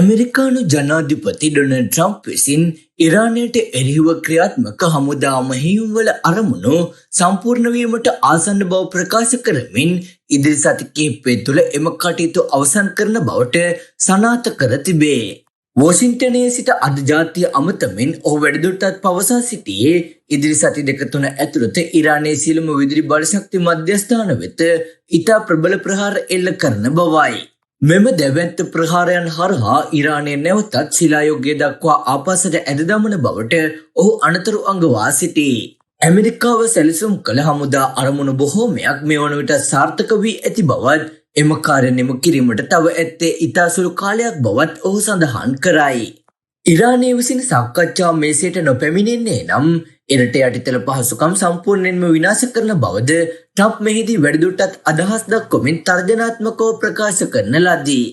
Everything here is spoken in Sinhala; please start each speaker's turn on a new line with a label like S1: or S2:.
S1: ඇමරිකානු ජනාධිපති ඩොනල්ඩ් ට්‍රම්ප් විසින් ඉරානයට එරෙහිව ක්‍රියාත්මක හමුදා මෙහෙයුම්වල අරමුණු සම්පූර්ණ වීමට ආසන්න බව ප්‍රකාශ කරමින් ඉදිරි සති කිහිපය තුළ එම කටයුතු අවසන් කරන බවට සනාථ කර තිබේ. වොෂින්ටනයේ සිට අද ජාතිය අමතමින් ඔහු වැඩිදුරටත් පවසා සිටියේ ඉදිරි සති දෙක තුන ඇතුළත ඉරානයේ සියලුම විදුලි බලශක්ති මධ්‍යස්ථාන වෙත ඉතා ප්‍රබල ප්‍රහාර එල්ල කරන බවයි. මෙම දැවැන්ත ප්‍රහාරයන් හරහා ඉරානය නැවතත් ශිලායුගය දක්වා ආපස්සට ඇද දමන බවට ඔහු අනතුරු අඟවා සිටී. ඇමරිකාව සැලසුම් කළ හමුදා අරමුණු බොහෝමයක් මේ වන විට සාර්ථක වී ඇති බවත් එම කාර්ය නිම කිරීමට තව ඇත්තේ ඉතා සුළු කාලයක් බවත් ඔහු සඳහන් කරයි. ඉරානය විසින් සාකච්ඡා මේසයට නොපැමිණෙන්නේ නම් එරට යටිතල පහසුකම් සම්පූර්ණයෙන්ම විනාශ කරන බවද ට්‍රම්ප් මෙහිදී වැඩිදුරටත් අදහස් දක්වමින් තර්ජනාත්මකව ප්‍රකාශ කරන ලදී.